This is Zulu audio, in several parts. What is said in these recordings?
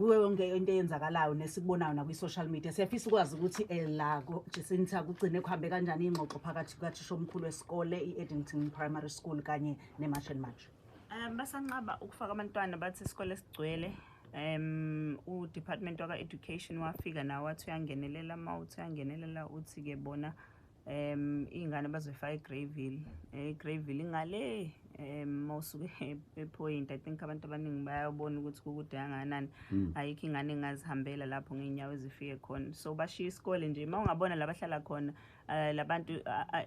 Kuyo yonke into eyenzakalayo nesikubonayo nakwi-social media, siyafisa ukwazi ukuthi la Jacinta kugcine kuhambe kanjani ingxoxo phakathi kukathisha omkhulu wesikole i-Addington Primary School kanye ne-March and March. Basanqaba ukufaka abantwana, bathi isikole sigcwele. U-department waka-education wafika nawo wathi uyangenelela. Ma uthi uyangenelela, uthi-ke bona iy'ngane bazoyifaka eGreyville. EGreyville ingale mawusuke ePoint. I think abantu abaningi bayabona ukuthi kukude kangakanani. Ayikho ingane engazihambela lapho ngey'nyawo ezifike khona, so bashiya isikole nje. Uma ungabona la bahlala khona, labantu,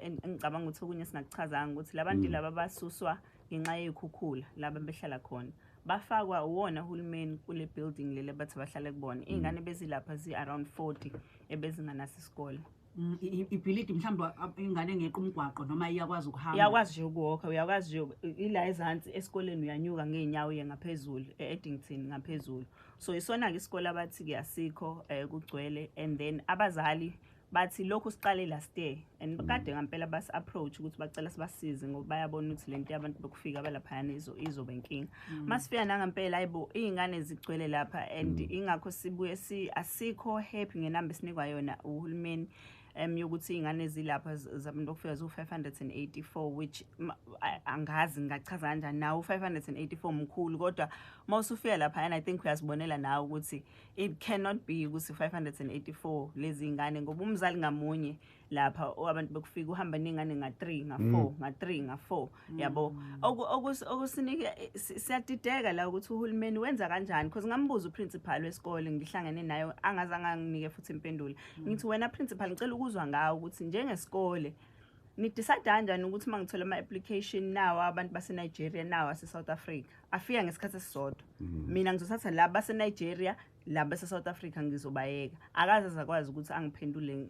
engicabanga ukuthi okunye singakuchazanga ukuthi labantu laba basuswa ngenxa yey'khukhula. Laba behlala khona bafakwa uwona uhulumeni kule building leli abathi bahlale kubona. Iy'ngane bezilapha zi-around 40 ebezinganaso isikole. Ibhilidi mhlawumbe ingane engeqa umgwaqo noma iyakwazi ukuhamba? Uyakwazi nje ukuwalka, uyakwazi nje ila ezansi esikoleni, uyanyuka ngey'nyawo uye ngaphezulu e-Addington ngaphezulu. So isona-ke isikole abathi-ke asikho, kugcwele. And then abazali bathi lokhu siqale last year and kade ngampela basi-approach ukuthi bacela sibasize ngoba bayabona ukuthi lento yabantu bokufika abalaphayana izoba inkinga. Masifika nangampela, hayibo, iy'ngane zigcwele lapha and ingakho sibuye asikho happy ngenamba esinikwa yona uhulumeni yokuthi iy'ngane zilapha zabantu bokufika ziwu-584, which angazi ngingachaza kanjani nawo u-584 mkhulu, kodwa uma usufika laphayana, I think uyazibonela nawe ukuthi it cannot be ukuthi 584 lezi ngane, ngoba umzali ngamunye lapha abantu bokufika uhamba nengane nga-3, nga-4, nga-3, nga-4, yabo. Okusinike siyadideka la ukuthi uhulumeni wenza kanjani, because ngambuza uprincipal wesikole ngihlangene naye, angazange anginike futhi impendulo. Ngithi, "Wena principal, ngicela ukuzwa ngawo ukuthi njengesikole nidecide kanjani ukuthi uma ngithola ama-application nawo abantu base-Nigeria nawo ase-South Africa afika ngesikhathi esisodwa, mina ngizothatha laba base-Nigeria, laba base-South Africa ngizobayeka?" Akaze azakwazi ukuthi angiphendule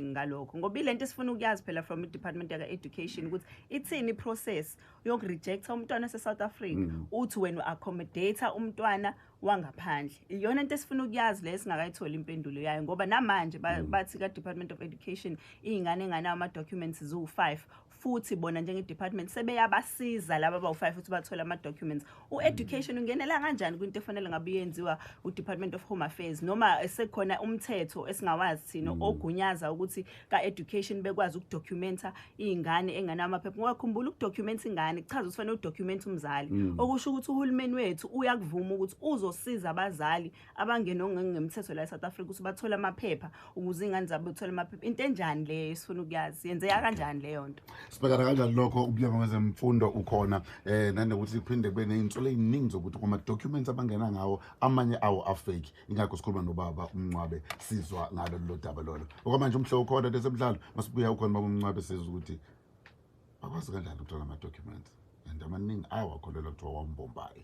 ngalokho, ngoba ilento esifuna ukuyazi phela from i-department yaka-education ukuthi ithini i-process yokurejecta umntwana wase-South Africa, uthi wena u-accommodate umntwana wangaphandle. Iyona into esifuna ukuyazi le singakayitholi impendulo yayo, ngoba namanje bathi ka-Department of Education iy'ngane enganawo ama-documents ziwu-5, futhi bona njenge-department sebeyabasiza laba abawu-5 ukuthi bathole ama-documents. U-education ungenela kanjani kwinto efanele ngabe iyenziwa u-Department of Home Affairs, noma sekukhona umthetho esingawazi thina ogunyaza ukuthi ka-education bekwazi ukudocumenta iy'ngane enganawo amaphepha? Ngoba khumbula, ukudocumenta ingane kuchaza ukuthi fanele udocumente umzali, okusho ukuthi uhulumeni wethu uyakuvuma ukuthi uzosiza abazali abangene ngemthetho la e-South Africa ukuthi bathole amaphepha ukuze iy'ngane zabo bethole amaphepha. Into enjani leyo esifuna ukuyazi? Yenzeka kanjani leyo nto? Sibhekana kanjani lokho? Umnyango wezemfundo ukhona, nanokuthi kuphinde kube ney'nsolo ey'ningi zokuthi kuma-documents abangena ngawo amanye awo afake. Ingakho sikhuluma nobaba uMncwabe, sizwa ngalo lolo daba lolo. Okwamanje umhlobo ukhona lesemidlalo, masibuya ukhona baba uMncwabe, sizwe ukuthi bakwazi kanjani ukuthola ama-documents and amaningi ayawakholelwa kuthiwa wambombayi.